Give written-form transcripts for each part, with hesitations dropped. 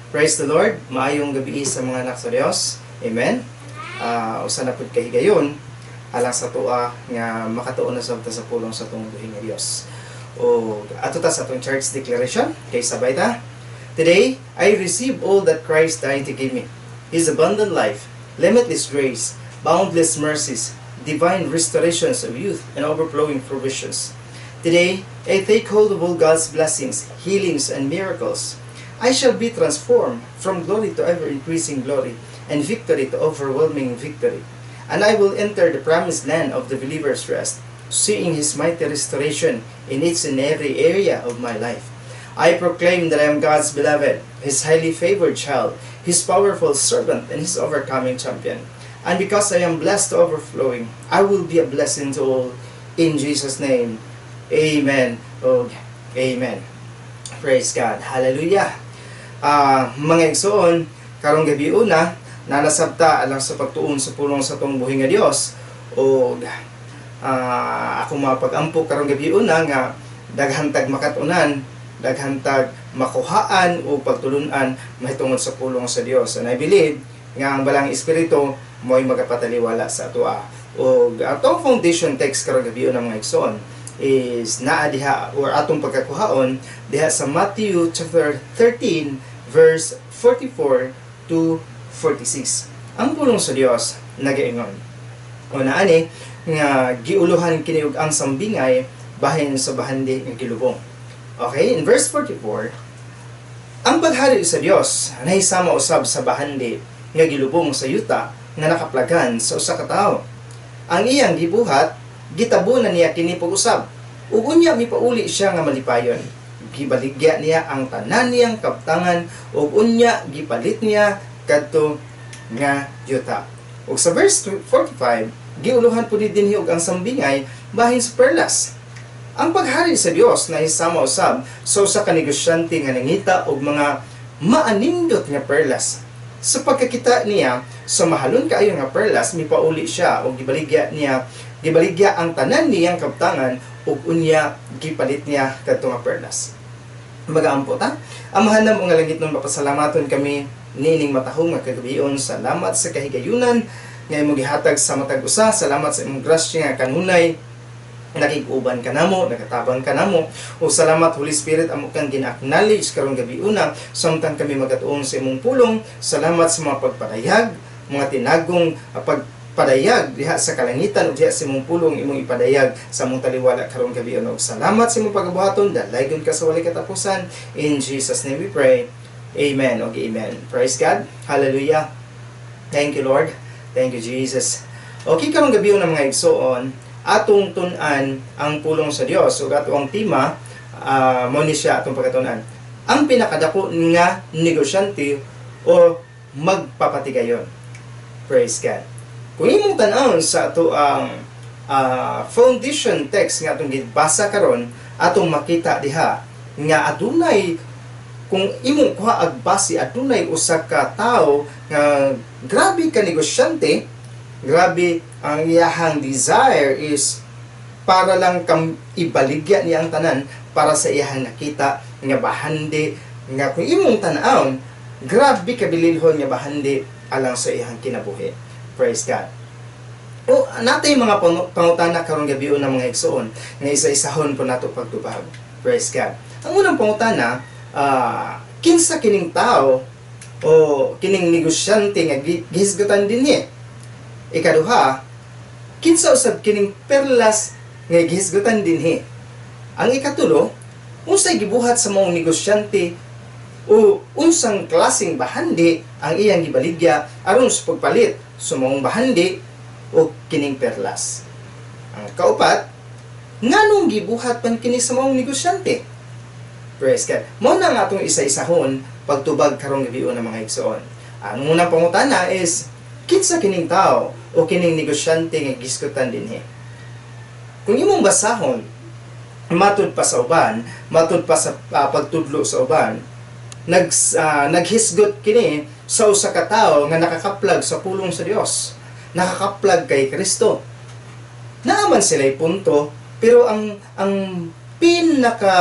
Praise the Lord. Maayong gabi sa mga anak sa Dios. Amen. Usa na pud kahigayon alang sa atoa nga makatuon na sa sa pulong sa atong buhi nga Dios. O ato ta sa atong church declaration kay sabay ta. Today, I receive all that Christ died to give me. His abundant life, limitless grace, boundless mercies, divine restorations of youth, and overflowing provisions. Today, I take hold of all God's blessings, healings, and miracles. I shall be transformed from glory to ever increasing glory, and victory to overwhelming victory. And I will enter the promised land of the believer's rest, seeing His mighty restoration in each and every area of my life. I proclaim that I am God's beloved, His highly favored child, His powerful servant, and His overcoming champion. And because I am blessed to overflowing, I will be a blessing to all. In Jesus' name, amen. Oh, amen. Praise God. Hallelujah. Mga igsoon, karong gabi una, nanasabta alang sa pagtuon sa pulong sa atong buhi nga Dios o akong mapag-ampo karong gabi una nga daghan tag makatunan, daghan tag makuhaan o pagtulunan mahitungod sa pulong sa Dios. And I believe nga ang Balaang Espiritu mo'y magapataliwala sa atoa. O atong foundation text karong gabi una, mga igsoon, is naa diha or atong pagkakuhaon diha sa Matthew chapter 13 verse 44 to 46. Ang pulong sa Dios nagaingon. O naani nga giuluhan kini og ang sambingay bahin sa bahandi nga gilubong. Okay, in verse 44, ang paghari sa Dios nahisama usab sa bahandi nga gilubong sa yuta nga nakaplagan sa usa ka tawo. Ang iyang gibuhat, gitabunan niya kini pag-usab. Ug unya mipauli siya nga malipayon. Gibaligya niya ang tanan niyang kabtangan ug unya gipalit niya kadto nga yuta. Ug sa verse 45, giuluhan pud ni dinhi og ang sambingay bahin sa perlas. Ang paghari sa Dios nahisama usab sa usa ka negosyante nga nangita og mga maanindot nga perlas. Sa pagkakita niya sa mahalon kaayo nga perlas, mipauli siya og gibaligya niya, gibaligya ang tanan niyang kabtangan ug unya gipalit niya kadto nga perlas. Magaampo ta. Amahan namo nga langitnon, mapasalamaton kami niining matahong nga kagabion. Salamat sa kahigayunan nga imong gihatag sa matag usa. Salamat sa imong grasya nga kanunay nakig-uban ka namo, nagatabang ka namo. O salamat, Holy Spirit, amo kang gina-acknowledge karong gabi una samtang kami magatuon sa imong pulong. Salamat sa mga pagpadayag, mga tinagong pagpadayag diha sa kalangitan ug diha sa imong pulong imong ipadayag sa among taliwala karong gabi una. Ug salamat sa imong pagabuhaton, dalaygon ka sa walay katapusan. In Jesus' name we pray. Amen. Og amen. Praise God. Hallelujah. Thank you, Lord. Thank you, Jesus. Okay, karong gabi una, mga igsoon, atong tun-an ang pulong sa Dios ug ato ang tema mo ni siya atong pagkatun-an. Ang pinakadako nga negosyante o magpapatigayon. Praise God. Kung imong tan-awon sa ato ang foundation text nga atong gibasa karon, atong makita diha nga adunay, kung imong kuha ag base, adunay usa ka tawo nga grabe ka negosyante, grabe ang iyahang desire is para lang kam ibaligya niya ang tanan para sa iyahang nakita nga bahandi nga kung imong tan-awon, grabe ka bililhon nga bahandi alang sa iyahang kinabuhi. Praise God. O natay mga pangutana karong gabi ng mga igsoon nga isa-isahon po nato pagtubag. Praise God. Ang unang pangutana, kinsa kining tao o kining negosyante nga gihisgutan dinhi? Ikaduha, kinsa usab kining perlas nga gihisgutan dinhi? Ang ikatulo, unsay gibuhat sa maong negosyante o unsang klaseng bahandi ang iyang gibaligya aron sa pagpalit sa maong bahandi o kining perlas? Ang kaupat, nganong gibuhat pan kini sa maong negosyante? Praise God. Mao na nga atong isa-isahon pagtubag karong gabi ng mga igsoon. Ang unang pangutana is kinsa kining tao o kining negosyante nga gisgutan dinhi? Kung imong basahon, matud pa sa uban, matud pa sa pagtudlo sa uban, naghisgot kini sa usa ka tawo nga nakakaplag sa pulong sa Dios, nakakaplag kay Kristo. Naaman sila'y punto, pero ang pinaka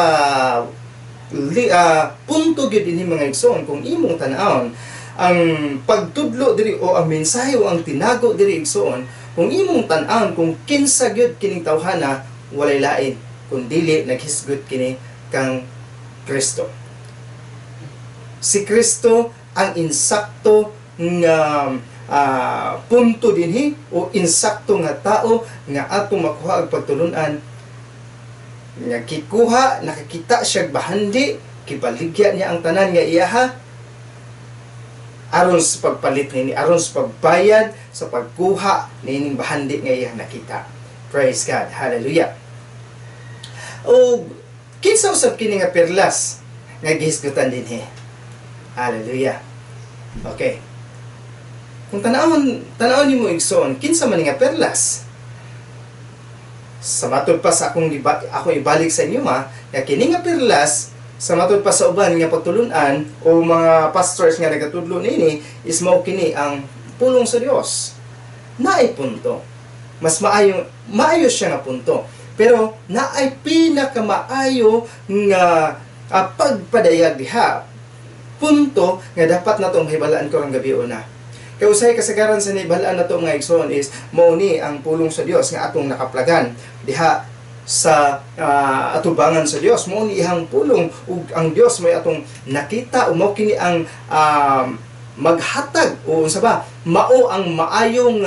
Punto gyud dinhi, mga igsoon, kung imong tan-awon ang pagtudlo diri o ang mensahe o ang tinago diri, igsoon, kung imong tan-awon kung kinsa gyud kining tawhana, walay lain kun dili naghisgot kini kang Kristo. Si Kristo ang insakto nga punto dinhi o insakto nga tao nga atong makuha ang pagtulunan nga kikuha, nakakita siya bahandi, gibaligya niya ang tanan nga iyaha aron sa pagpalit nini, aron sa pagbayad sa pagkuha nining bahandi nga iyang nakita. Praise God. Hallelujah. O kinsa usab kini nga perlas nga gihisgutan dinhi? Hallelujah. Okay, kung tanawon tanawon nimo, igsoon, kinsa man nga perlas? Sa matod pa sa akong ako ibalik sa inyo ma nga kini nga perlas, sa matod pa sa uban nga pagtulunan o mga pastors nga nagatudlo nini, is mao kini ang pulong sa Dios. Naay punto, mas maayo maayo siya nga punto, pero naay pinakamaayo nga pagpadayag diha, punto nga dapat nato mahibalaan karong gabi una. Kay usahay kasagaran sa nibalaan nato, mga igsoon, is mao ni ang pulong sa Dios nga atong nakaplagan diha sa atubangan sa Dios. Mao ni iyang pulong ug ang Dios may atong nakita ug mao kini ang maghatag o unsa ba, mao ang maayong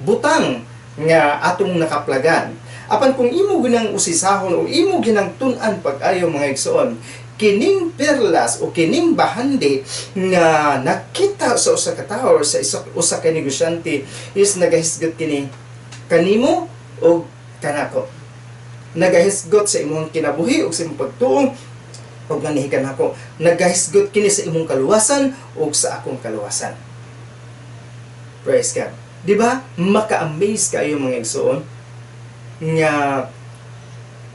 butang nga atong nakaplagan. Apan kung imo ginang usisahon o imo ginang tun-an pag-ayo, mga igsoon, kining perlas o kining bahandi nga nakita sa usa ka tawo or sa usa ka negosyante is nagahisgot kini kanimo o kanako, nagahisgot sa imong kinabuhi ug sa imong pagtuo ug nganihi kanako, nagahisgot kini sa imong kaluwasan ug sa akong kaluwasan. Praise God. Di ba maka-amaze kayo, mga igsoon, nga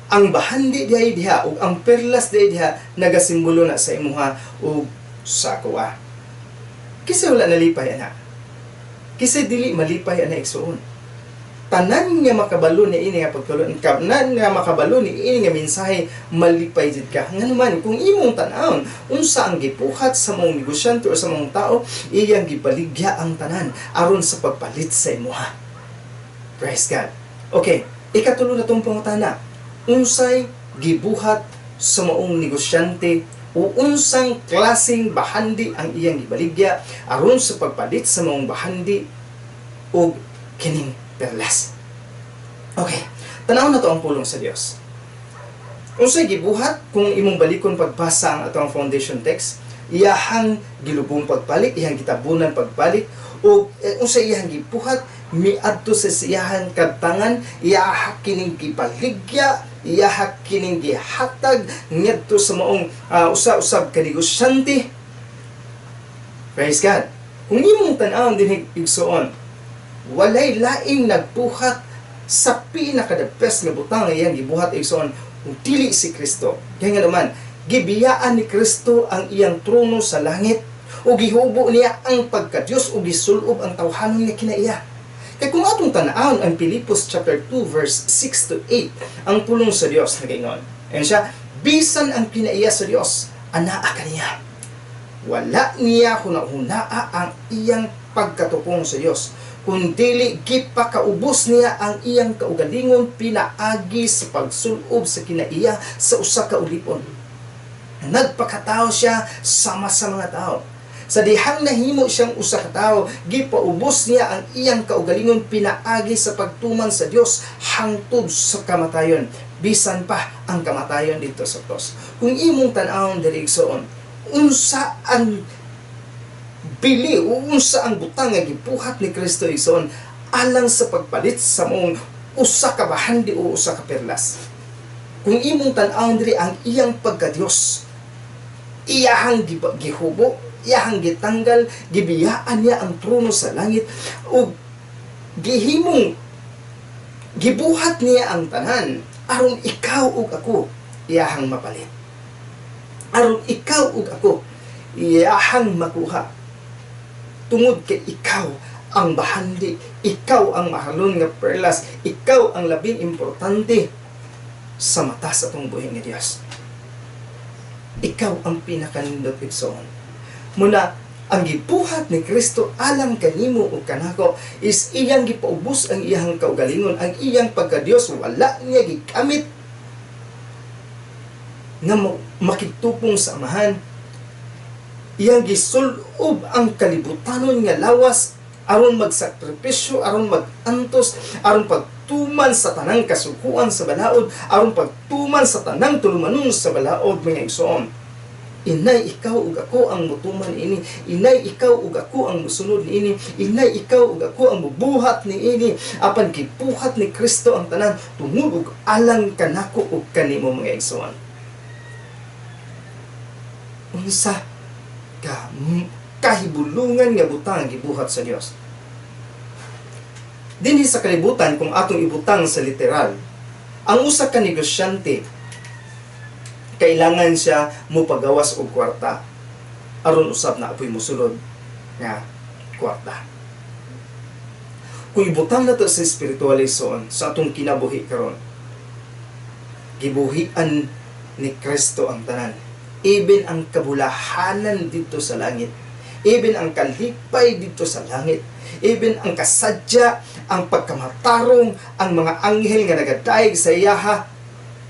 ang bahandi dihay diha ug ang perlas dihay diha nagasimbolo na sa imuha ug sa akoa? Kinsa wala nalipay ana? Kinsa dili malipay ana, igsoon? Tanan nga makabalo ni ini nga pagtulon, tanan nga makabalo ni ini nga mensahe, malipay jud ka. Ngano man, kung imong tan-awon unsa ang gibuhat sa maong negosyante o sa maong tao, iyang gibaligya ang tanan aron sa pagpalit sa imuha. Praise God. Okay, ikatulo na tong pangutana: unsay gibuhat sa maong negosyante o unsang klaseng bahandi ang iyang gibaligya aron sa pagpalit sa maong bahandi og kining perlas? Okay, tanaw na to ang pulong sa Dios. Unsay gibuhat? Kung imong balikon pagbasa ang atong foundation text, iyahang gilubong pagbalik, iyang gitabunan pagbalik, o unsay iyang gibuhat? Miadto sa siyahan kabtangan, iyaha kining gibaligya, iyaha kining gihatag ngadto sa maong usa-usab ka negosyante. Praise God. Kung imong tan-awon din, igsoon, walay laing nagbuhat sa pinaka the best nga butang nga iyang gibuhat, igsoon, kung dili si Kristo. Kaya nga naman, gibiyaan ni Kristo ang iyang trono sa langit o gihubo niya ang pagka-Diyos o gisulob ang tawhanon nga kinaiya. Kay kung atong tan-awon ang Filipos chapter 2 verse 6 to 8, ang pulong sa Dios nagaingon. Ayan siya, bisan ang kinaiya sa Dios, anaa kaniya. Wala niya hunahunaa ang iyang pagkatupong sa Dios, kundili gipakaubos niya ang iyang kaugalingon pinaagi sa pagsulob sa kinaiya sa usa ka ulipon. Nagpakatao siya sama sa mga tao. Sa dihang nahimo siyang usa ka tawo, gipaubos niya ang iyang kaugalingon pinaagi sa pagtuman sa Dios hangtod sa kamatayon, bisan pa ang kamatayon didto sa krus. Kung imong tan-awon diri, igsoon, unsa ang bili o unsa ang butang nga gibuhat ni Kristo, igsoon, alang sa pagpalit sa maong usa ka bahandi o usa ka perlas? Kung imong tan-awon diri ang iyang pagka-Dios, iyahang gihubo, iyahang gitanggal, gibiyaan niya ang trono sa langit ug gihimong gibuhat niya ang tanan aron ikaw ug ako iyahang mapalit. Aron ikaw ug ako iyahang makuha. Tungod kay ikaw ang bahandi, ikaw ang mahalon nga perlas, ikaw ang labing importante sa mata sa atong buhi nga Dios. Ikaw ang pinakanindot, igsoon. Muna, ang gibuhat ni Kristo alang kanimo ug kanako is iyang gipaubos ang iyang kaugalingon, ang iyang pagka-Dios, wala niya gigamit nga makigtupong sa Amahan. Iyang gisulob ang kalibutanon nga lawas aron magsakripisyo, aron magantos, aron pagtuman sa tanang kasuguan sa balaod, aron pagtuman sa tanang tulumanon sa balaod, mga igsoon. Inay ikaw ug ako ang mutuman ini. Inay ikaw ug ako ang musunod niini. Inay ikaw ug ako ang mubuhat niini. Apan gibuhat ni Kristo ang tanan tungod ug alang kanako ug kanimo, mga igsoon. Unsa ka kahibulungan nga butang ang gibuhat sa Dios? Dinhi sa kalibutan, kung atong ibutang sa literal, ang usa ka negosyante, kailangan siya mopagawas og kwarta aron usab naa poy musulod nga kwarta. Kung ibutang nato sa spiritual, igsoon, sa atong kinabuhi karon, gibuhian ni Kristo ang tanan. Even ang kabulahanan dito sa langit, even ang kalipay dito sa langit, even ang kasadya, ang pagkamatarong, ang mga anghel nga nagadayeg sa iyaha,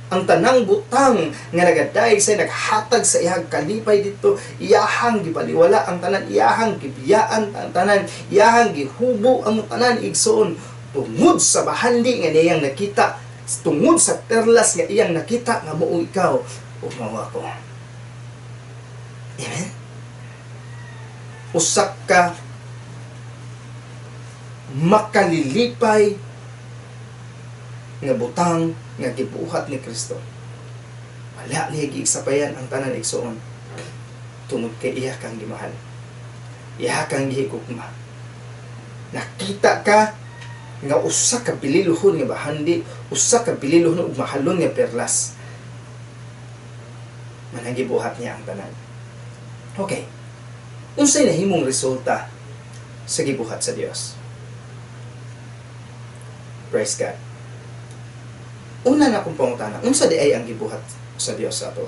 ang tanang butang nga nagadayeg sa, naghatag sa iyang kalipay dito, iyahang gibaliwala ang tanan, iyahang gibiyaan ang tanan, iyahang gihubo ang tanan, igsoon, tungod sa bahandi nga niyang nakita, tungod sa perlas nga iyang nakita nga mao ikaw ug mao ako. Amen. Usa ka makalilipay nga butang nga gibuhat ni Kristo. Wala niya giigsapayan ang tanan, igsoon, tungod kay iya kang gimahal. Iya kang gihigugma. Nakita ka nga usa ka bililuhon nga bahandi, usa ka bililuhon ug mahalon nga perlas. Manang gibuhat niya ang tanan. Okay. Unsay nahimong resulta sa gibuhat sa Dios? Praise God. Una na akong pangutana, unsa diay ang gibuhat sa Dios sa ato?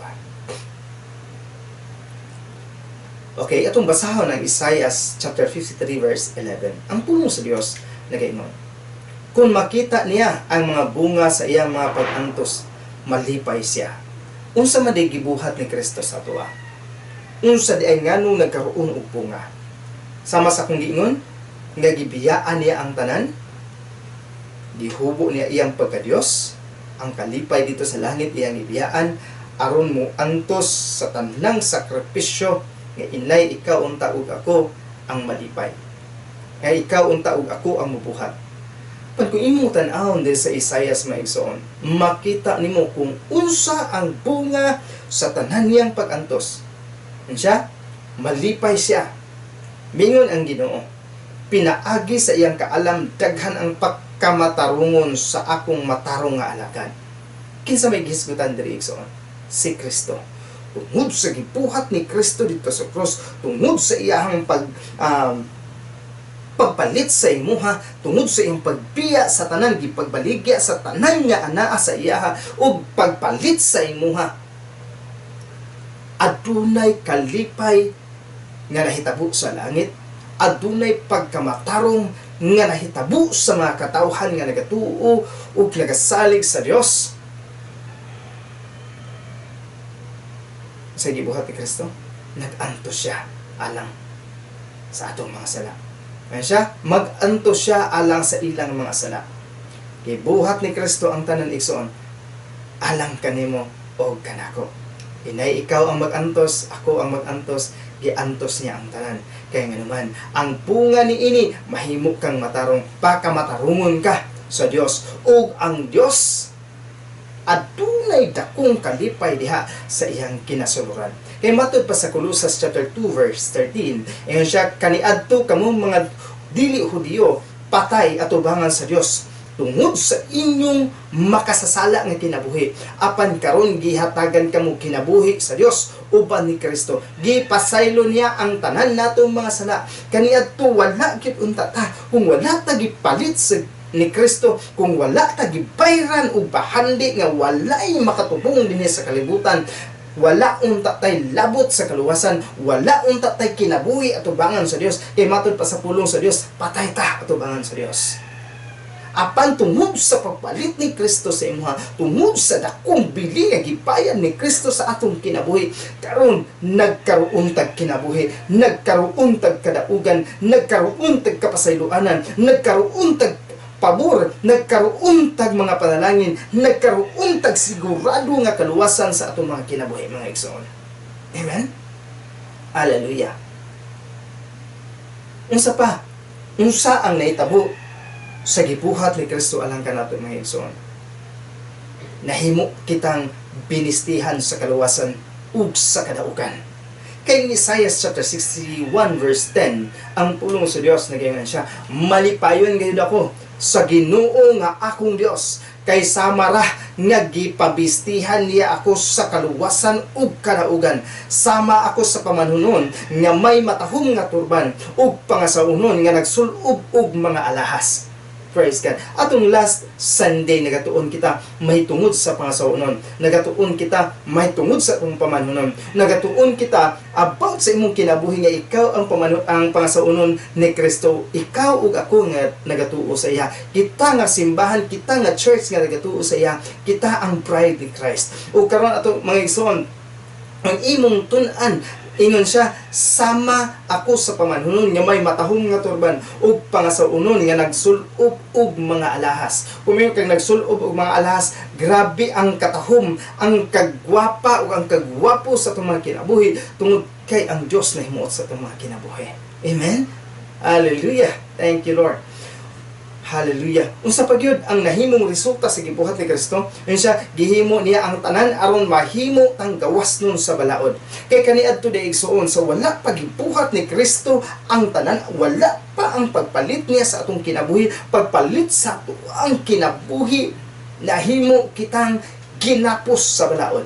Okay, atong basahon ang Isaiah chapter 53 verse 11. Ang pulong sa Dios nagaingon: "Kung makita niya ang mga bunga sa iyang mga pag-antos, malipay siya." Unsa man diay gibuhat ni Kristo sa ato? Unsa diay, nganong nagkaroon og bunga? Sama sa akong giingon, nga gibiyaan niya ang tanan, gihubo niya iyang pagka-Dios, ang kalipay dito sa langit iyang gibiyaan aron mo antos sa tanang sakripisyo nga inay ikaw unta ug ako ang malipay. Nga ikaw unta ug ako ang mubuhat. Pan kung imong tan-awon din sa Isaias, mga igsoon, makita nimo kung unsa ang bunga sa tanan niyang pag-antos. Siya, malipay siya. Mingon ang Ginoo, "Pinaagi sa iyang kaalam, daghan ang pagkamatarungon sa akong matarong nga alagad." Kinsa may gihisgutan diri, igsoon? Si Kristo. Tungod sa gibuhat ni Kristo dito sa cross, tungod sa iyahang pagpalit sa imuha, tungod sa iyang pagbiya sa tanan, gipagbaligya sa tanan nga anaa sa iyaha ug pagpalit sa imuha, adunay kalipay nga nahitabo sa langit, adunay pagkamatarong nga nahitabo sa mga katawhan nga nagatuo ug nagasalig sa Dios. Sa gibuhat ni Kristo, nag-antos siya alang sa atong mga sala. Kaya siya, mag-antos siya alang sa ilang mga sala. Gibuhat ni Kristo ang tanan, igsoon, alang kanimo o kanako. Inay ikaw ang mag-antos, ako ang mag-antos, giantos niya ang tanan. Kaya nga naman, ang bunga ni ini, mahimo kang matarong, pakamatarungon ka sa Dios. Ug ang Dios adunay dakong kalipay diha sa iyang kinasuluran. Kay matud pa sa Colossus chapter 2 verse 13, ingon siya, "Kaniadto kamong mga dili Hudiyo patay atubangan sa Dios tungod sa inyong makasasala nga kinabuhi. Apan karon gihatagan kamo kinabuhi sa Dios uban ni Kristo." Gipasaylo niya ang tanan natong mga sala. Kaniadto wala gyud unta ta kung wala ta gipalit sa ni Kristo, kung wala ta gibayran og bahandi nga walay makatubong dinhi sa kalibutan. Wala unta tay labot sa kaluwasan, wala unta tay kinabuhi atubangan sa Dios. Kay matud pa sa pulong sa Dios, patay ta atubangan sa Dios. Apan tungod sa pagpalit ni Kristo sa imuha, tungod sa dakong bili nga gibayad ni Kristo sa atong kinabuhi, karon nagkaroon tag kinabuhi, nagkaroon tag kadaugan, nagkaroon tag kapasayloanan, nagkaroon tag pabor, nagkaroon tag mga panalangin, nagkaroon tag sigurado nga kaluwasan sa atong mga kinabuhi, mga igsoon. Amen? Hallelujah. Unsa pa? Unsa ang nahitabo sa gibuhat ni Kristo alang kanato, mga igsoon? Nahimo kitang binistihan sa kaluwasan ug sa kadaugan. Kay in Isaiah chapter 61 verse 10, ang pulong sa Dios nagaingon siya, "Malipayon gayud ako sa Ginoo nga akong Dios, kay sama ra nga gipabistihan niya ako sa kaluwasan ug kadaugan, sama ako sa pamanhunon nga may matahom nga turban ug pangasawunon nga nagsulob og mga alahas." Praise God. Atong last Sunday, nagatuon kita mahitungod sa pangasawunon. Nagatuon kita mahitungod sa atong pamanhunon. Nagatuon kita about sa imong kinabuhi nga ikaw ang pangasawunon ni Kristo. Ikaw ug ako nga nagatuo sa iya. Kita nga simbahan, kita nga church nga nagatuo sa iya. Kita ang bride ni Christ. Ug karon ato, mga igsoon, ang imong tun-an, ingon siya, "Sama ako sa pamanhunon nga may matahom nga turban ug pangasawunon nga nagsulob og mga alahas." Kung kang nagsulob og mga alahas, grabe ang katahom, ang kagwapa ug ang kagwapo sa atong mga kinabuhi tungod kay ang Dios nahimuot sa atong mga kinabuhi. Amen. Hallelujah. Thank you, Lord. Hallelujah. Unsa pa gyud ang nahimong resulta sa gibuhat ni Kristo? Yun siya, gihimo niya ang tanan aron mahimo tang gawas nun sa balaod. Kay kaniadto day, igsuon, sa wala pa gibuhat ni Kristo ang tanan, wala pa ang pagpalit niya sa atong kinabuhi, pagpalit sa ato ang kinabuhi, nahimo kitang ginapos sa balaod.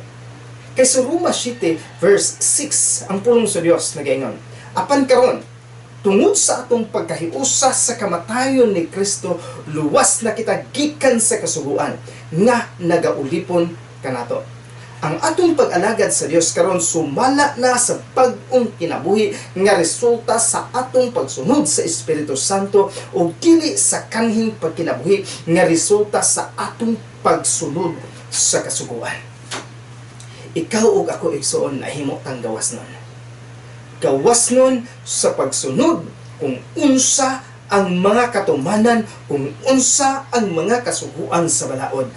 Kay sa Roma 7 verse 6, ang pulong sa Dios nagaingon, "Apan karon, tungod sa atong pagkahiusa sa kamatayon ni Kristo, luwas na kita gikan sa kasuguan nga nagaulipon kanato. Ang atong pag-alagad sa Dios karon sumala na sa bag-ong kinabuhi nga resulta sa atong pagsunod sa Espiritu Santo ug dili sa kanhing pagkinabuhi nga resulta sa atong pagsunod sa kasuguan." Ikaw ug ako, igsoon, nahimo tang gawas nun. Gawas nun sa pagsunod kung unsa ang mga katumanan, kung unsa ang mga kasuguan sa balaod.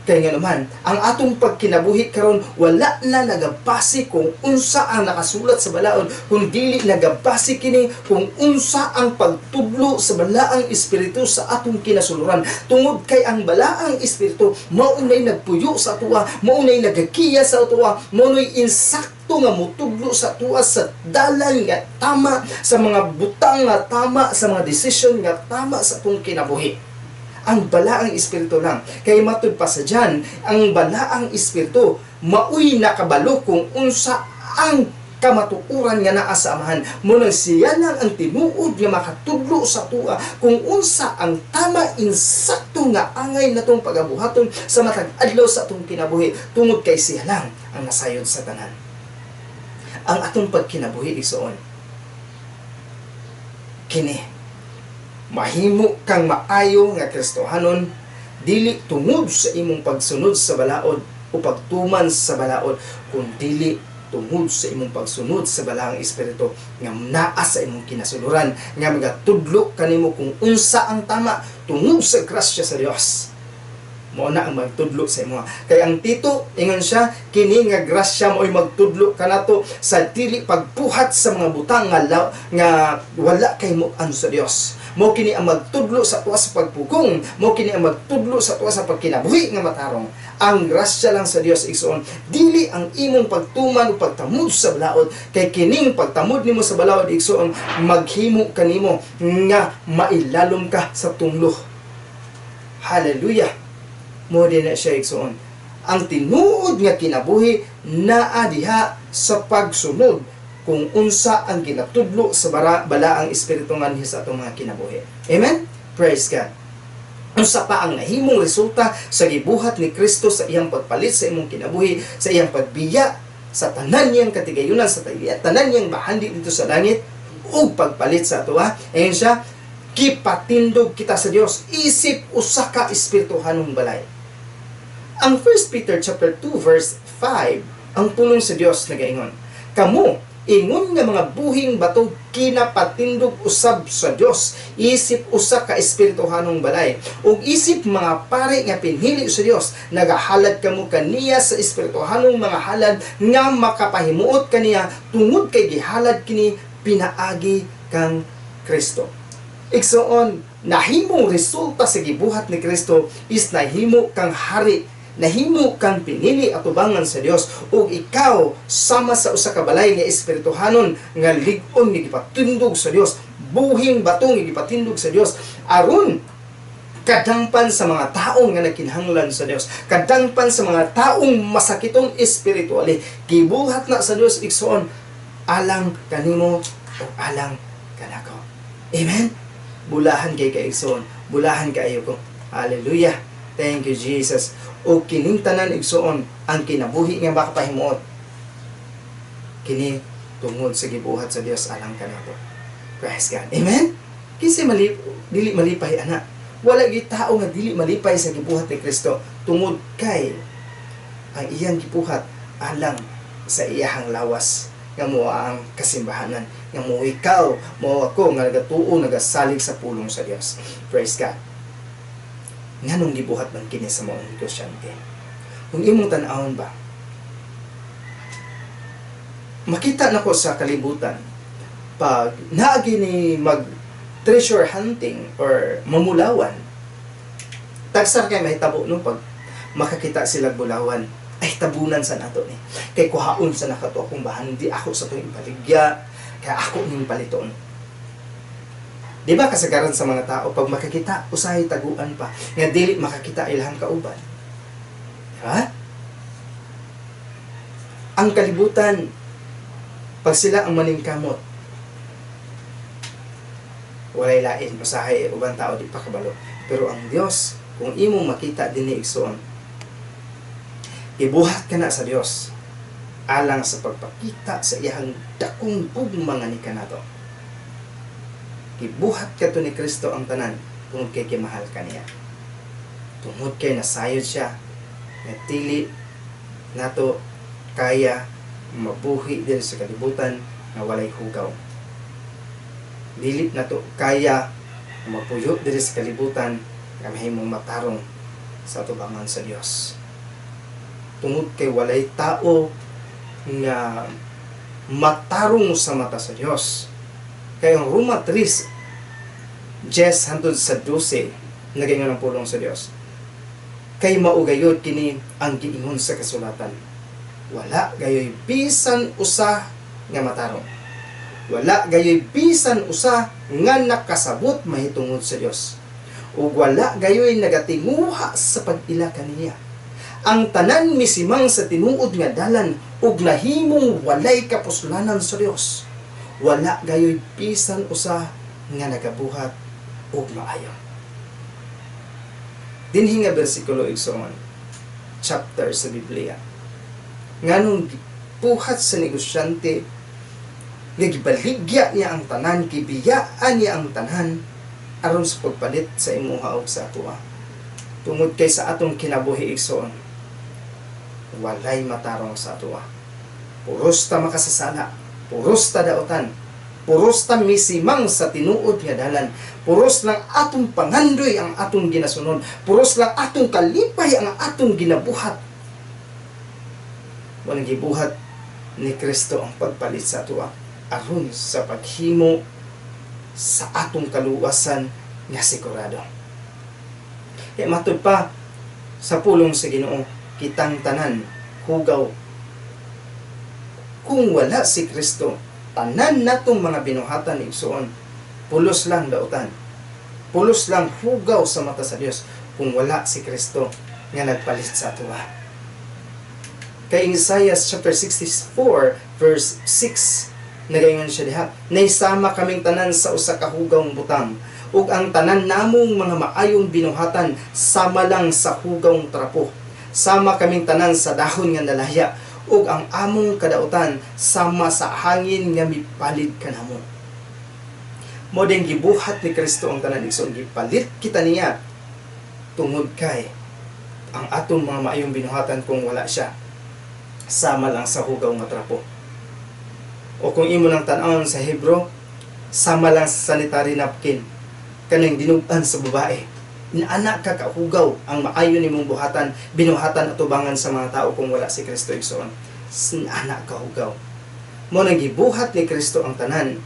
Kaya nga naman, ang atong pagkinabuhi karon wala na nagabase kung unsa ang nakasulat sa balaod, kung dili nagabase kini kung unsa ang pagtudlo sa Balaang Espiritu sa atong kinasuluran. Tungod kay ang Balaang Espiritu mao nay nagpuyo sa atoa, mao nay nagagiya sa atoa, mao nay insakto nga mutudlo sa atoa sa dalan nga tama, sa mga butang nga tama, sa mga desisyon nga tama sa atong kinabuhi. Ang Balaang Espiritu lang. Kay matud pa sa John, ang Balaang Espiritu maoy nakabalo kung unsa ang kamatuoran nga naa sa Amahan. Mao nang siya lang ang tinuod nga makatudlo sa atoa kung unsa ang tama, insakto nga angay natong pagabuhaton sa matag adlaw sa atong kinabuhi tungod kay siya lang ang nasayod sa tanan. Ang atong pagkinabuhi, igsoon, kini mahimo kang maayo nga Kristohanon dili tungod sa imong pagsunod sa balaod o pagtuman sa balaod, kun dili tungod sa imong pagsunod sa Balaang Espiritu nga naa sa imong kinasuluran nga magatudlo kanimo kung unsa ang tama tungod sa grasya sa Dios. Mao na ang magtudlo sa imo. Kay ang Tito, ingon siya, kini nga grasya mo'y magtudlo kanato sa dili pagbuhat sa mga butang nga wala kay mo sa Dios. Mao kini ang magtudlo sa tuwa sa pagpugong, mao kini ang magtudlo sa tuwa sa pagkinabuhi nga matarong. Ang grasya lang sa Dios, igsoon, dili ang imong pagtuman o pagtamod sa balaod, kay kining pagtamod nimo sa balaod, igsoon, maghimo kanimo nga mailalom ka sa tunglo. Hallelujah. Mao din na siya, igsoon. Ang tinuod nga kinabuhi naa diha sa pagsunod kung unsa ang ginatudlo sa Balaang Espiritu nganhi sa atong mga kinabuhi. Amen? Praise God. Unsa pa ang nahimong resulta sa gibuhat ni Kristo sa iyang pagpalit sa imong kinabuhi, sa iyang pagbiya Sa tanan niyang katigayunan, sa tanan niyang bahandi dito sa langit ug pagpalit sa atoa. Ayon siya, gipatindog kita sa Dios isip usa ka espirituhanong balay. Ang 1 Peter chapter 2 verse 5, ang pulong sa Dios nagaingon, "Kamo ingon nga mga buhing bato kinapatindog usab sa Dios isip usa ka espirituhanong balay ug isip mga pari nga pinili sa Dios, nagahalad kamo kaniya sa espirituhanong mga halad nga makapahimuot kaniya tungod kay gihalad kini pinaagi kang Kristo." Igsoon, nahimong resulta sa gibuhat ni Kristo is nahimo kang hari, nahimo kang pinili atubangan sa Dios, ug ikaw sama sa usa ka balay nga espirituhanon nga lig-on nga gipatindog sa Dios, buhing bato nga gipatindog sa Dios aron kadangpan sa mga taong nga nagkinahanglan sa Dios, kadangpan sa mga taong masakiton espiritually. Gibuhat na sa Dios, igsoon, alang kanimo o alang kanako. Amen. Bulahan kay ka, igsoon. Bulahan kaayo ko. Hallelujah. Thank you, Jesus. O kining tanan, igsoon, ang kinabuhi nga makapahimuot kini tungod sa gibuhat sa Dios alang kanato. Praise God. Amen. Kinsa mali dili malipay ana? Wala gyud tao nga dili malipay sa gibuhat ni Kristo tungod kay ang iyang gibuhat alang sa iyahang lawas nga mo ang kasimbahanan, nga mo ikaw, mo ako nga nagatuo, nagasalig sa pulong sa Dios. Praise God. Nganong gibuhat man kini sa maong negosyante? Kung imong tan-awon ba, makita nako sa kalibutan pag naagi ni mag treasure hunting or mamulawan, tagsar kay mahitabo, no? Pag makakita sila bulawan, ay, tabunan sa nato ni kay kuhaon sa nakato akong bahandi, ako sa itong ibaligya, kaya ako ning paliton. Di ba kasagaran sa mga tao, pag makakita, usahay taguan pa nga dili makakita ilahang kauban? Di ba? Ang kalibutan, pag sila ang maningkamot, walay lain, usahay ubang tao di pa kabalo. Pero ang Dios, kung imong makita dinhi, igsoon, ibuhat ka na sa Dios alang sa pagpakita sa iyang dakong gugma nga ni kanato. Gibuhat kato ni Kristo ang tanan tungod kay gimahal kaniya. Tungod kay nasayod siya nga dili nato kaya mabuhi diri sa kalibutan nga walay hugaw. Dili nato kaya mapuyo diri sa kalibutan nga mahimong matarong sa atubangan sa Dios. Tungod kay walay tao nga matarong sa mata sa Dios. Kay ang Roma 3:10 hantod sa 12, nagaingon ang pulong sa Dios, "Kay mao gayod kini ang giingon sa kasulatan: Wala gayoy bisan usa nga matarong. Wala gayoy bisan usa nga nakasabot mahitungod sa Dios. Ug wala gayoy nagatinguha sa pag-ila kaniya. Ang tanan misimang sa tinuod nga dalan ug nahimong walay kapuslanan sa Dios. Wala gayoy bisan usa nga nagabuhat og maayo." Dinhi nga bersikulo, igsoon, chapter sa Biblia, nganong gibuhat sa negosyante nga gibaligya niya ang tanan, gibiyaan niya ang tanan aron sa pagpalit sa imuha ug sa atoa? Tungod kay sa atong kinabuhi, igsoon, walay matarong sa atoa. Puros ta makasasala, puros ta dautan, puros ta misimang sa tinuod nga dalan, puros lang atong pangandoy ang atong ginasunod, puros lang atong kalipay ang atong ginabuhat. Walang gibuhat ni Kristo ang pagpalit sa atoa aron sa paghimo sa atong kaluwasan nga sigurado. Kaya matud pa sa pulong sa Ginoo, kitang tanan hugaw. Kung wala si Kristo, tanan natong mga binuhatan, igsoon, pulos lang dautan. Pulos lang hugaw sa mata sa Dios kung wala si Kristo nga nagpalit sa atoa. Kay in Isaiah chapter 64 verse 6, nagaingon siya diha, "Naisama kaming tanan sa usa ka hugawng butang, ug ang tanan namong mga maayong binuhatan sama lang sa hugawng trapo. Sama kaming tanan sa dahon nga nalaya, ug ang among kadautan sama sa hangin nga mipalid kanamo. Mao din gibuhat ni Kristo ang tanan, igsoon, gipalit kita niya tungod kay ang atong mga maayong binuhatan, kung wala siya, sama lang sa hugaw nga trapo. O kung imo nang tan-awon sa Hebro, sama lang sa sanitary napkin kaning dinug-an sa babae. Inaana ka kahugaw ang maayo nimong buhatan, binuhatan atubangan sa mga tao kung wala si Kristo, igsoon. Ana kahugaw. Mao nang gibuhat ni Kristo ang tanan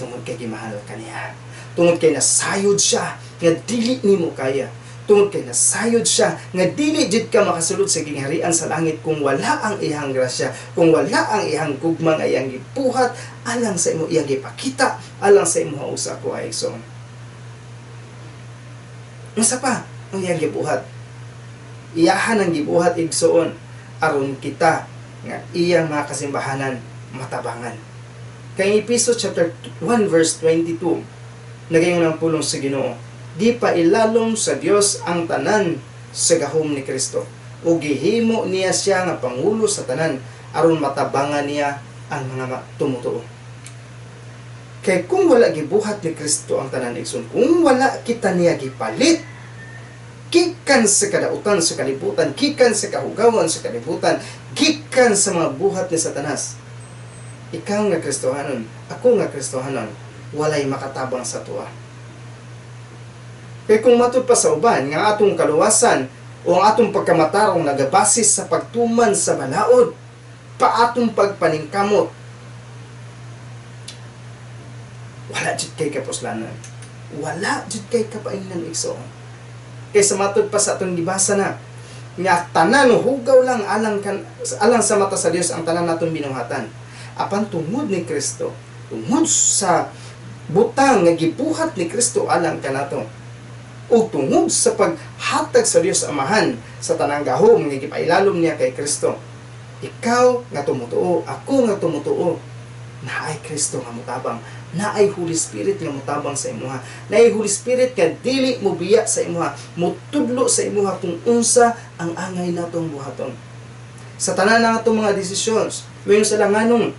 tungod kay gimahal ka niya. Tungod kay nasayod siya nga dili nimo kaya. Tungod kay nasayod siya nga dili jud ka makasulod sa gingharian sa langit kung wala ang iyang grasya, kung wala ang iyang gugma nga iyang gibuhat alang sa imo, iyang gipakita alang sa imo ug sa ako, igsoon. Unsa pa ang iyang gibuhat? Iyahan ang gibuhat, igsoon, aron kita nga iyang mga kasimbahanan matabangan. Kay Epeso chapter 1 verse 22, nagaingon ang pulong sa Ginoo, "Gipailalom sa Dios ang tanan sa gahom ni Kristo ug gihimo niya siya nga pangulo sa tanan aron matabangan niya ang mga tumutuo." Kay kung wala gibuhat ni Kristo ang tanan, igsoon, kung wala kita niya gipalit gikan sa kadautan sa kalibutan, gikan sa kahugawan sa kalibutan, gikan sa mga buhat ni Satanas, ikaw nga Kristohanon, ako nga Kristohanon, walay makatabang sa atoa. Kay kung matud pa sa uban nga atong kaluwasan o ang atong pagkamatarong nagabasis sa pagtuman sa balaod, paatong pagpaningkamot, wala jud kay kapuslanan. Wala jud kay kapaingnan, igsoon. Kay sa matud pa sa atong gibasa na nga tanan hugaw lang alang sa mata sa Dios ang tanan natong binuhatan. Apan tungod ni Kristo, tungod sa butang nga gibuhat ni Kristo alang kanato, ug tungod sa paghatag sa Dios Amahan sa tanang gahom nga gipailalom niya kay Kristo, ikaw nga tumutuo, ako nga tumutuo, naay Kristo nga mutabang, naay Holy Spirit nga mutabang sa imuha, naay Holy Spirit nga dili mo biya sa imuha, mutudlo sa imuha kung unsa ang angay natong buhaton sa tanan ng atong mga desisyon. Mayon sila, "Nganong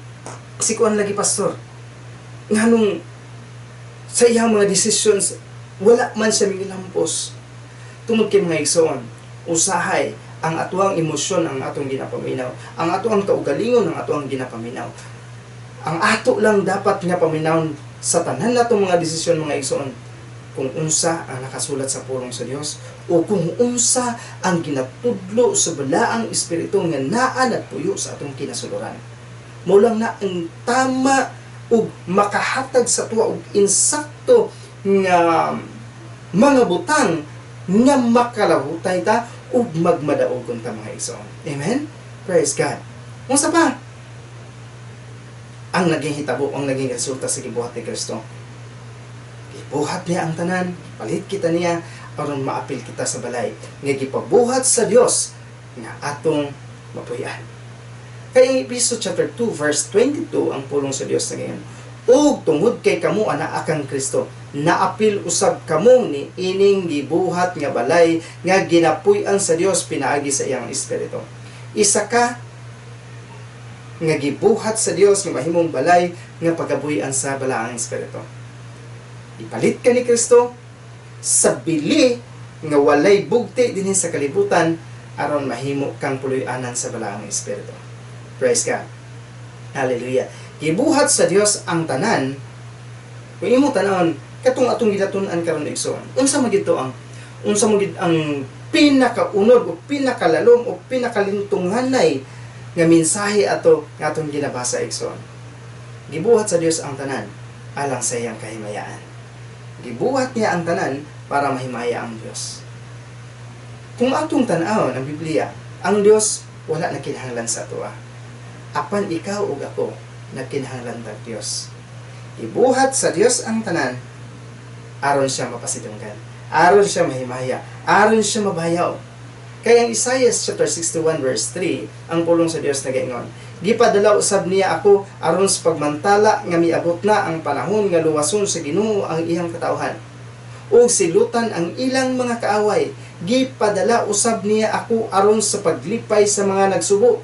si kuan lagi, pastor, nganong sa iyang mga decisions wala man siya milampos?" Tungod kay, mga igsoon, usahay ang atuang emosyon ang atong ginapaminaw, ang atuang kaugalingon ang atuang ginapaminaw. Ang ato lang dapat nga paminawon sa tanan natong mga desisyon, mga igsoon, kung unsa ang nakasulat sa pulong sa Dios o kung unsa ang ginatudlo sa Balaang Espiritu nga naa nagpuyo sa atong kinasuluran. Mao lang na ang tama ug makahatag sa tuwa og insakto nga mga butang nga makalahutay ta ug magmadaogon ta, mga igsoon. Amen? Praise God. Unsa pa ang naging hitabo, ang naging resulta sa gibuhat ni Kristo? Gibuhat niya ang tanan, palit kita niya aron maapil kita sa balay nga gipabuhat sa Dios nga atong mapuy-an. Kay ang Epeso chapter 2 verse 22, ang pulong sa Dios na ngayon, "Ug tungod kay kamo anaa kang Kristo, naapil usab kamo ni ining gibuhat nga balay nga ginapuy-an sa Dios pinaagi sa iyang Espiritu." Isa ka nga gibuhat sa Dios nga mahimong balay nga pagabuy-an sa Balaang Espiritu. Ipalit ka ni Kristo sa bili nga walay bugti dinhi sa kalibutan aron mahimo kang puloy-anan sa Balaang Espiritu. Praise God. Hallelujah. Gibuhat sa Dios ang tanan. Kung imo tan-awon katong atong gilatun-an karon, igsoon, unsa man gid ang pinakaunod o pinakalalom o pinakalintunganay nga mensahe ato nga atong ginabasa, igsoon? Gibuhat sa Dios ang tanan alang sa iyang kahimayaan. Gibuhat niya ang tanan para mahimaya ang Dios. Kung atong tan-awon ang Biblia, ang Dios wala na kinahanglan sa atoa. Apan ikaw ug ako nagkinahanglan tag Dios. Gibuhat sa Dios ang tanan aron siya mapasidunggan, aron siya mahimaya, aron siya mabayaw. Kaya ang Isaiah chapter 61 verse 3, ang pulong sa Dios nagaingon, "Gipadala usab niya ako aron sa pagmantala nga miabot na ang panahon nga luwason sa Ginoo ang iyang katawhan ug silutan ang ilang mga kaaway. Gipadala usab niya ako aron sa paglipay sa mga nagsubo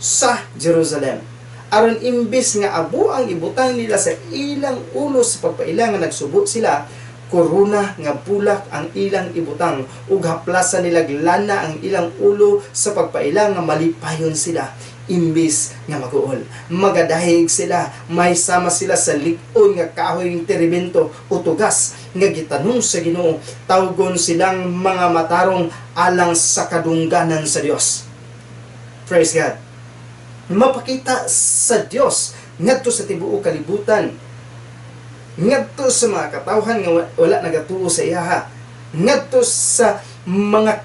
sa Jerusalem. Aron imbis nga abo ang ibutang nila sa ilang ulo sa pagpaila nga nagsubo sila, korona nga bulak ang ilang ibutang ug haplasan nila lana ang ilang ulo sa pagpaila nga malipayon sila imbis nga maguol. Magadahig sila, may sama sila sa lig-on nga kahoy ng terebinto o tugas nga gitanom sa Ginoo. Tawgon silang mga matarong alang sa kadungganan sa Dios. Praise God. Mapakita sa Dios ngadto sa tibuok kalibutan, ngadto sa mga katawhan nga wala nagatuo sa iyaha, ngadto sa mga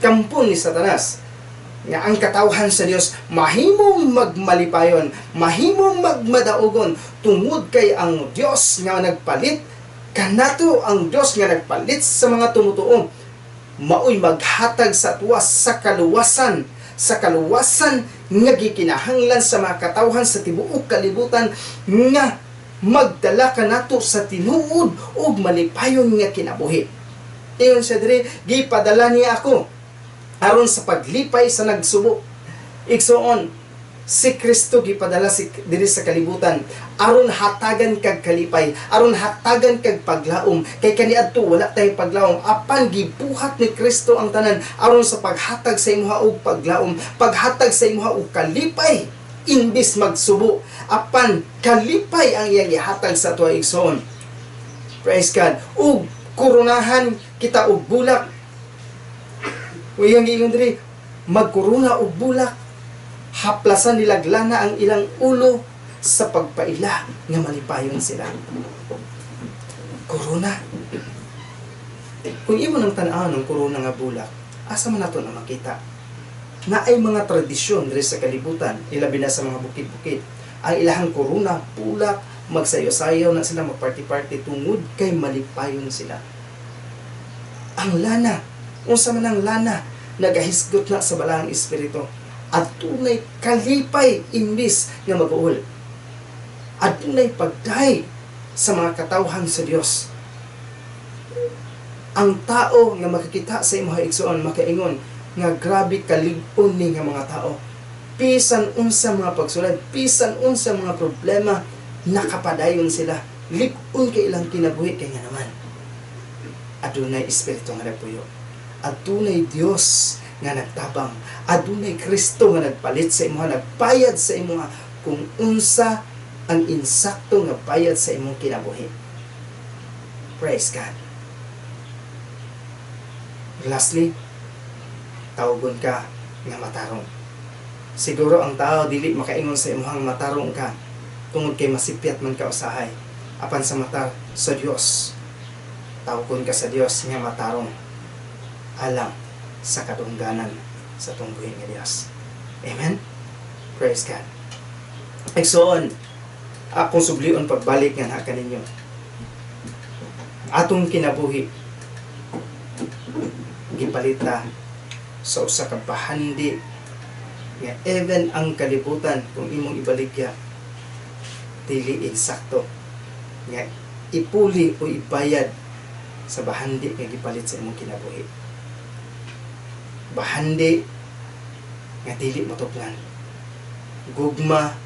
kampon ni Satanas, nga ang katawhan sa Dios mahimong magmalipayon, mahimong magmadaugon tungod kay ang Dios nga nagpalit kanato, ang Dios nga nagpalit sa mga tumutuo, maoy maghatag sa tuwa sa kaluwasan nga gikinahanglan sa mga katawhan sa tibuok kalibutan nga magdala kanato sa tinuod ug malipayon nga kinabuhi. Ingon siya diri, gipadala niya ako aron sa paglipay sa nagsubo. Igsuon, si Kristo gipadala si diri sa kalibutan aron hatagan kag kalipay, aron hatagan kag paglaom, kay kaniadto wala tay paglaom, apan gibuhat ni Kristo ang tanan aron sa paghatag sa imuha og paglaom, paghatag sa imuha og kalipay. Imbis magsubo, apan kalipay ang iyang gihatag sa tuwa, igsoon. Praise God. Ug koronahan kita og bulak. Iyang giingon diri, magkorona og bulak, haplasan nila lana ang ilang ulo sa pagpaila nga malipayon sila. Korona. Kung imo nang tan-aw ng korona nga bulak, asa man nato na makita? Naay mga tradisyon diri sa kalibutan, ilabi na sa mga bukid-bukid. Ang ilahang korona, bulak, magsayo-sayaw na sila, magparty-party tungod kay malipayon sila. Ang lana, unsa man ang lana, nagahisgot na sa Balaang Espiritu. Adunay kalipay imbis nga mag-uol. Adunay pagdaig sa mga katawhan sa Dios. Ang tao nga makakita sa imong, igsoon, makaingon nga grabe kalig-on ni nga mga tao. Bisan unsa mga pagsulay, bisan unsa mga problema, nakapadayon sila. Lig-on kay ilang kinabuhi kay nga naman, adunay Espiritu nga nagpuyo. Adunay Dios nga nagtabang. Adunay Kristo nga nagpalit sa imuha, nagbayad sa imuha kung unsa ang insakto nga bayad sa imong kinabuhi. Praise God. Lastly, tawgon ka nga matarong. Siguro ang tao dili makaingon sa imuhang matarong ka tungod kay masipyat man ka usahay. Apan sa mata sa Dios, tawgon ka sa Dios nga matarong alang sa kadungganan sa atong buhi nga Dios. Amen? Praise God. Igsoon, akong sublion pagbalik nga na kaninyo. Atong kinabuhi gipalita sa usa ka bahandi nga even ang kalibutan, kung imong ibaligya, dili insakto nga ipuli o ibayad sa bahandi nga gipalit sa imong kinabuhi, bahandi nga dili matuplan, gugma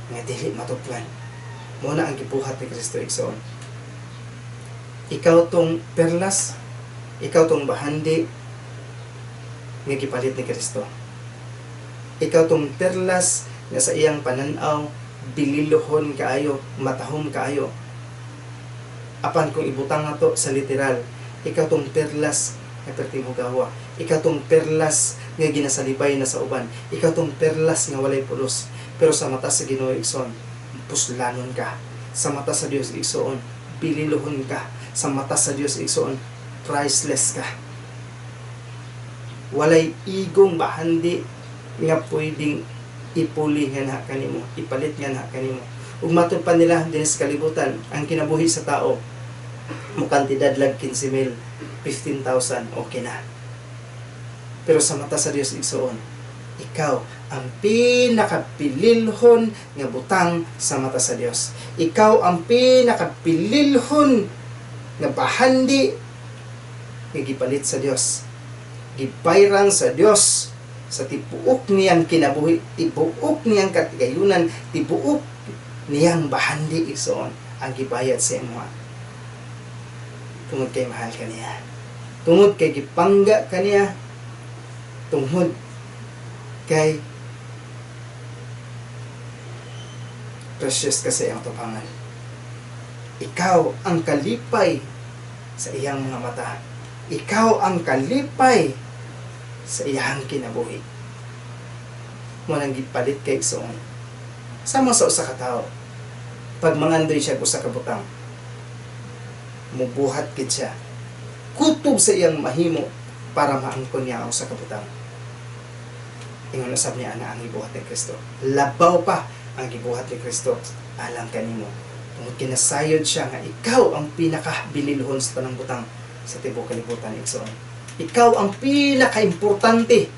nga dili matuplan. Mao na ang gibuhat ni Kristo, igsoon. Ikaw tong perlas, ikaw tong bahandi nga gipalit ni Kristo. Ikaw tong perlas nga sa iyang pananaw bililohon kaayo, matahom kaayo. Apan kung ibutang nato sa literal, ikaw tong perlas nga perting hugawa. Ikaw tong perlas nga ginasalibay na sa uban. Ikaw tong perlas nga walay pulos. Pero sa mata sa Ginoo, igsoon, puslanon ka. Sa mata sa Dios, igsoon, bililohon ka. Sa mata sa Dios, igsoon, priceless ka. Walay igong bahandi nga pwedeng ipuli nga na kanimo, ipalit nga na kanimo. Ug matud pa nila dinhi sa kalibutan, ang kinabuhi sa tao mukantidad lag 15,000, 15,000, okay na. Pero sa mata sa Dios, igsoon, ikaw ang pinakabililhon nga butang sa mata sa Dios. Ikaw ang pinakabililhon nga bahandi nga gipalit sa Dios. Gibayran sa Dios Sa tibuok niyang kinabuhi, tibuok niyang katigayunan, tibuok niyang bahandi, igsoon, ang gibayad sa imo. Tungod kay mahal ka niya. Tungod kay gipangga ka niya. Tungod kay precious ka sa iyang tubangan. Ikaw ang kalipay sa iyang mga mata. Ikaw ang kalipay sa iyang kinabuhi. Mao nang gipalit kay, igsoon. Sama sa usa ka tawo. Pag mangandoy siya usa ka butang, mubuhat gid siya. Kutob sa iyang mahimo para maangkon niya ang usa ka butang. Ingon usab niya ana ang gibuhat ni Kristo. Labaw pa ang gibuhat ni Kristo alang kanimo. Tungod kinasayod siya nga ikaw ang pinakabililhon sa tanang butang sa tibuok kalibutan, igsoon. Ikaw ang pinakaimportante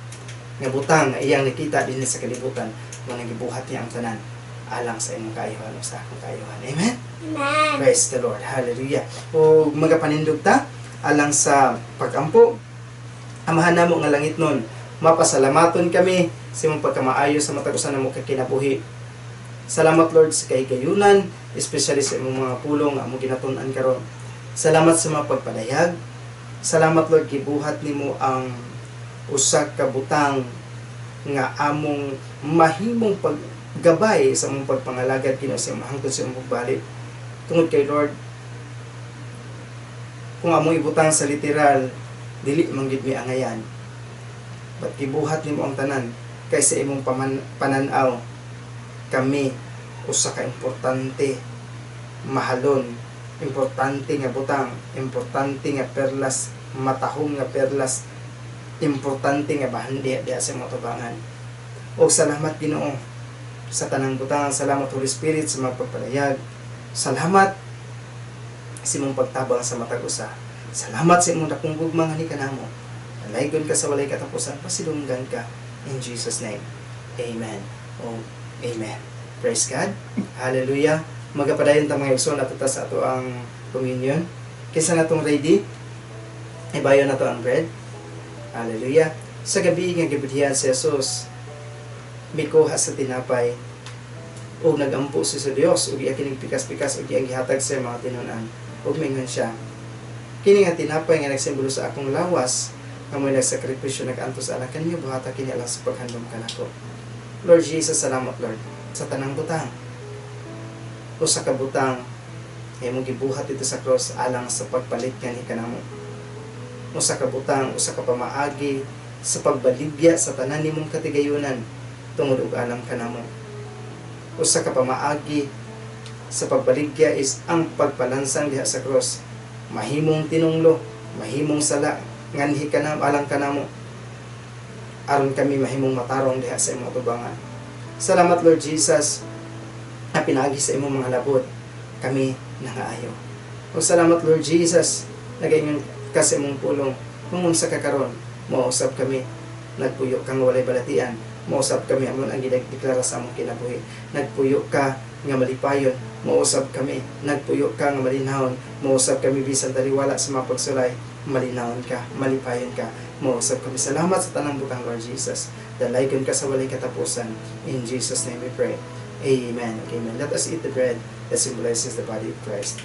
nga butang nga iyang nakita dinhi sa kalibutan. Mao nang gibuhat niya ang tanan alang sa imong kaayuhan o sa akong kaayuhan. Amen? Amen. Praise the Lord. Hallelujah. O magapanindog ta alang sa pagampo. Amahan namo nga langitnon, mapasalamaton kami sa imong pagkamaayo sa matag usa namo ka kinabuhi. Salamat, Lord, sa kahigayunan, especially sa imong mga pulong nga among ginatun-an karon. Salamat sa mga pagpadayag. Salamat, Lord, gibuhat nimo ang usa ka butang nga among mahimong paggabay sa among pagpangalagad, Ginoo, sa imong hangtod sa imong pagbalik. Tungod kay, Lord, kung among ibutang sa literal, dili man gid mi angayan. But gibuhat nimo ang tanan kay sa imong panan-aw kami usa ka importante, mahalon, importante nga butang, importante nga perlas, matahom nga perlas, importante nga bahandi diha sa imong tubangan. Og salamat, Ginoo, sa tanang butang. Salamat, Holy Spirit, sa mga pagpadayag. Salamat sa imong pagtabang sa matag usa. Salamat sa imong dakong gugma nga kanamo. Dalaygon ka sa walay katapusan, pasidunggan ka in Jesus' name. Amen. Oh, amen. Praise God. Hallelujah. Magapadayon ta, mga igsoon, ato ta sa ato ang communion. Kinsa na tong ready? Ibayo na to ang bread. Hallelujah. Sa gabi nga gibudhian si Jesus, mikuha sa tinapay ug nagampo siya sa Dios ug iya kining pikas-pikas ug iyang gihatag sa mga tinun-an. Ug mingon siya, "Kini nga tinapay nga nagsimbolo sa akong lawas nga mo'y nagsakripisyo, nag-antos alang kanyo, buhata kini alang sa paghandom kanako." Lord Jesus, salamat, Lord, sa tanang butang. Usa ka butang nga imong gibuhat dito sa cross alang sa pagpalit nganhi kanamo. Usa ka butang, usa ka pamaagi sa pagbaligya sa tanan nimong katigayunan tungod ug alang kanamo. Usa ka pamaagi sa pagbaligya is ang pagpalansang diha sa cross. Mahimong tinunglo, mahimong sala nganhi kanamo, alang kanamo, aron kami mahimong matarong diha sa imong atubangan. Salamat, Lord Jesus, na pinaagi sa imong mga labot kami nangaayo. O salamat, Lord Jesus, nagaingon ka sa imong pulong kung unsa ka karon, mausab kami nagpuyo kang walay balatian, mausab kami amon ang ginagdeklara sa among kinabuhi. Nagpuyo ka nga malipayon, mausab kami nagpuyo ka nga malinahon, mausab kami bisan taliwala sa mga pagsulay, malinahon ka, malipayon ka, mausab kami. Salamat sa tanang butang, Lord Jesus. Dalaygon ka sa walay katapusan. In Jesus' name we pray. Amen. Amen. Let us eat the bread that symbolizes the body of Christ.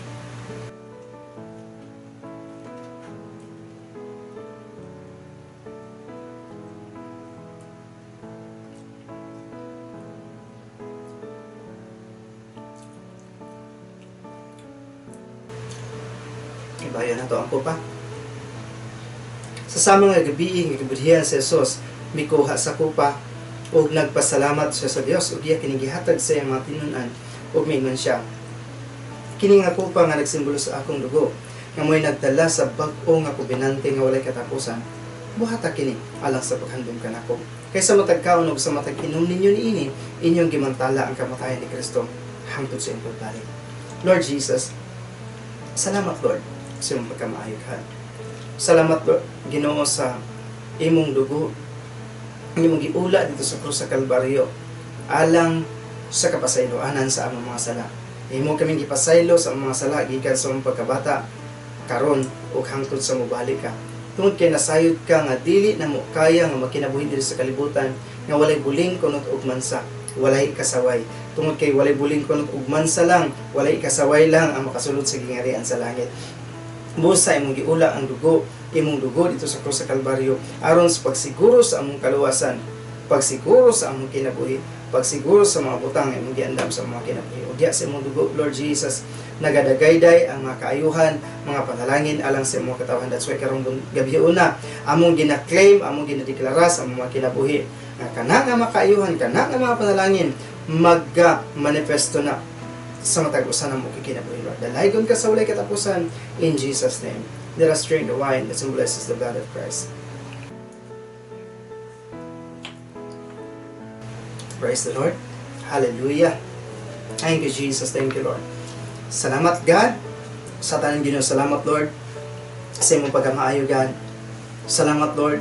Ibayo na to ang kupa. Sa sama nga gabi nga gibudhian si Jesus, mikuha sa kupa ug nagpasalamat siya sa Dios ug iya kining gihatag sa iyang mga tinun-an ug miingon siya, "Kini nga kupa nga nagsimbolo sa akong dugo nga mo'y nagdala sa bag-o nga kobenante nga walay katapusan. Buhata kini alang sa paghandom kanako. Kay sa matag kaon ug sa matag inom ninyo niini, inyong gimantala ang kamatayan ni Kristo hangtod sa iyang pagbalik." Lord Jesus, salamat, Lord, sa imong pagkamaayo ka. Salamat, Lord, Ginoo, sa imong dugo imong giula dito sa krus sa Kalbaryo alang sa kapasayloanan sa among mga sala. Imo kaming gipasaylo sa among mga sala gikan sa among pagkabata karon ug hangtod sa mobalik ka. Tungod kay nasayod ka nga dili namo kaya nga makinabuhi diri sa kalibutan nga walay buling kunot ug mansa, walay kasaway. Tungod kay walay buling kunot ug mansa lang, walay kasaway lang ang makasulod sa gingarian sa langit. Busa imong giula ang dugo, imong dugo dito sa krus sa Kalbaryo aron sa pagsiguro sa among kaluwasan, pagsiguro sa among kinabuhi, pagsiguro sa mga butang nga imong giandam sa mga kinabuhi. Ug diya sa imong dugo, Lord Jesus, nagadagayday ang mga kaayuhan, mga panalangin alang sa imong katawhan. That's why karong gabi una, among gina-claim, among ginadeklara sa among mga kinabuhi nga kana nga mga kaayuhan, kana nga mga panalangin magga manifesto na sa matag usa namo kinabuhi, Lord. Dalaygon ka sa walay katapusan, in Jesus' name. Let us drink the wine that symbolizes the blood of Christ. Praise the Lord. Hallelujah. Thank you, Jesus. Thank you, Lord. Salamat, God. Sa tanan Ginoo, salamat, Lord, sa imong pagkamaayo, God. Salamat, Lord.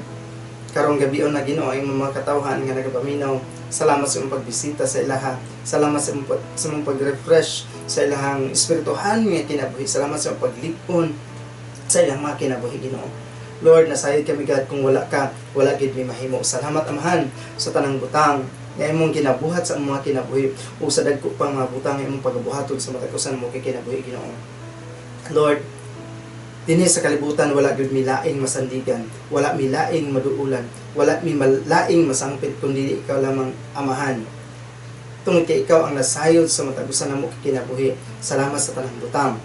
Karong gabi na, Ginoo, ang imong mga katawhan nga nagapaminaw. Salamat sa imong pagbisita sa ilaha. Salamat sa imong pag-refresh sa ilahang espirituhan nga kinabuhi. Salamat sa imong paglig-on sa ilang mga kinabuhi, Ginoo. Lord, nasayod kami, God, kung wala ka, wala gid mi mahimo. Salamat, Amahan, sa tanang butang nga imong ginabuhat sa among mga kinabuhi ug sa dagko pang mga butang nga imong pagabuhaton sa matag usa namo kay kinabuhi, Ginoo. Lord, dinhi sa kalibutan wala gyud mi laing masandigan, wala mi laing maduulan, wala mi laing masangpit kundi ikaw lamang, Amahan. Tungod kay ikaw ang nasayod sa matag usa namo kinabuhi. Salamat sa tanang butang.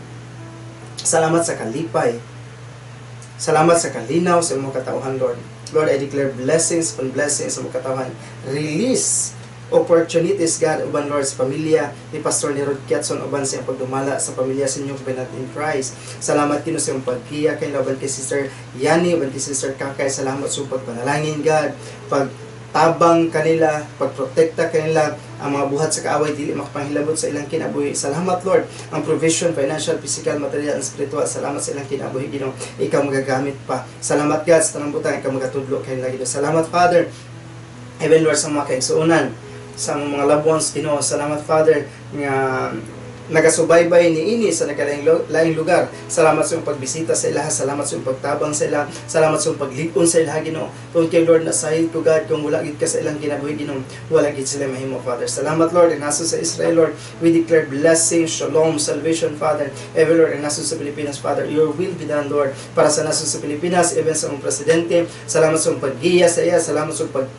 Salamat sa kalipay. Salamat sa kalinaw sa imong katawhan, Lord. Lord, I declare blessings upon blessings sa imong katawhan. Release opportunities, God, uban, Lord, sa pamilya ni Pastor Nerod Kiatson, uban sa iyang pagdumala sa pamilya sa inyong Covenant in Christ. Salamat, Ginoo, sa iyong paggiya kay uban kay Sister Yani, uban kay Sister Kakay. Salamat sa iyong pagpanalangin, God. Pagtabang kanila, pagprotekta kanila, ang mga buhat sa kaaway dili makapanghilabot sa ilang kinabuhi. Salamat, Lord, ang provision, financial, physical, material, and spiritual. Salamat sa ilang kinabuhi, Ginoo. Ikaw magagamit pa. Salamat, God, sa tanang butang, ikaw magatudlo kanila, Ginoo. Salamat, Father. Even, Lord, sa mga kaigsuonan, sa mga loved ones, Ginoo. Salamat, Father, nga nagasubaybay ni ini sa nagkalaing laing lugar. Salamat sa iyong pagbisita sa ilaha, salamat sa iyong pagtabang sa ilaha, salamat sa iyong paglig-on sa ilaha, Ginoo. Tungod kay, Lord, nasayod ko, God, kung wala gid ka sa ilang kinabuhi, Ginoo, wala gid sila mahimo, Father. Salamat, Lord, ang nasod sa Israel, Lord. We declare blessing, shalom, salvation, Father. Ever, Lord, ang nasod sa Pilipinas, Father, your will be done, Lord. Para sa nasod sa Pilipinas, even sa among presidente, salamat sa iyong paggiya sa iya, salamat sa iyong pag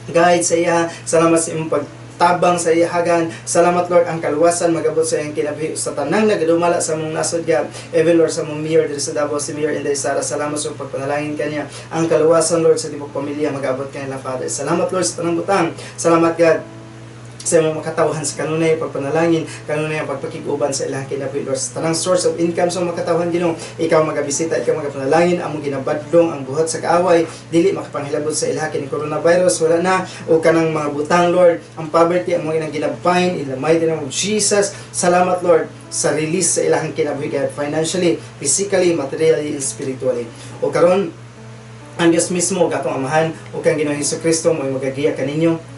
guide sa iya. Salamat sa imong pagtabang sa iya hagan. Salamat, Lord, ang kaluwasan magabot sa iyang kinabuhi sa tanang nagadumala sa among nasod, God. Even, Lord, sa among mayor diri sa Davao, si Mayor Inday Sara. Salamat sa imong pagpanalangin kanya. Ang kaluwasan, Lord, sa tibok pamilya magabot kanila, Father. Salamat, Lord, sa tanang butang. Salamat, God, sa imong makatawhan sa kanunay pagpanalangin, kanunay ang pagpakig-uban sa ilang kinabuhi, Lord. Sa tanang source of income sa mga katawhan, Ginoo, ikaw magabisita, ikaw magapanalangin. Among ginabadlong ang buhat sa kaaway, dili makapanghilabot sa ilaha kini coronavirus, wala na o kanang mga butang, Lord, ang poverty among inang ginabind in the mighty name of Jesus. Salamat, Lord, sa release sa ilahang kinabuhi, God, financially, physically, materially, and spiritually. O karon, ang Dios mismo ug atong Amahan ug kang Ginoong Hesus Kristo mo magagiya kaninyo.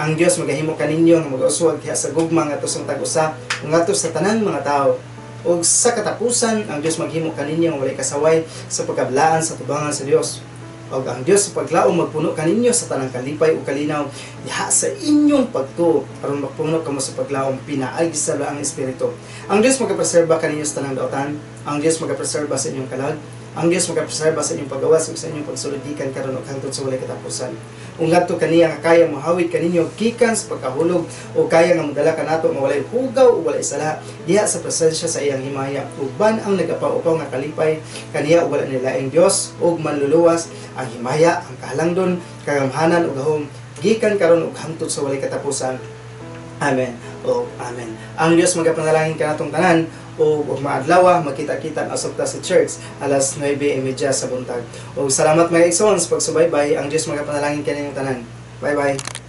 Ang Dios magahimo kaninyo nga magauswag diha sa gugma ngadto sa matag usa, ngadto sa tanan mga tawo. Ug sa katapusan, ang Dios maghimo kaninyo nga walay kasaway sa pagkablaan sa tubangan sa Dios. Ug ang Dios sa paglaom magpuno kaninyo sa tanang kalipay ug kalinaw diha sa inyong pagtuo aron mapuno kamo sa paglaom pinaagi sa Balaang Espiritu. Ang Dios magapreserba kaninyo sa tanang daotan. Ang Dios magapreserba sa inyong kalag. Ang Dios magapreserba sa inyong pagawas ug sa inyong pagsulod gikan karon ug hangtod sa walay katapusan. Ug ngadto kaniya nga kaya mohawid kaninyo gikan sa pagkahulog o kaya nga modala kanato nga walay hugaw o walay sala diha sa presensya sa iyang himaya uban ang nagapaw-upaw nga kalipay, kaniya ug wala nilaing Dios ug manluluwas ang himaya, ang kahalangdon, kagamhanan ug gahom gikan karon ug hangtod sa walay katapusan. Amen o amen. Ang Dios magapanalangin kanatong tanan ug ug maadlaw magkita-kita na usab ta sa church alas 9:30 sa buntag. Ug salamat, mga igsoon, sa pagsubaybay. Ang Dios magapanalangin kaninyong tanan. Bye bye.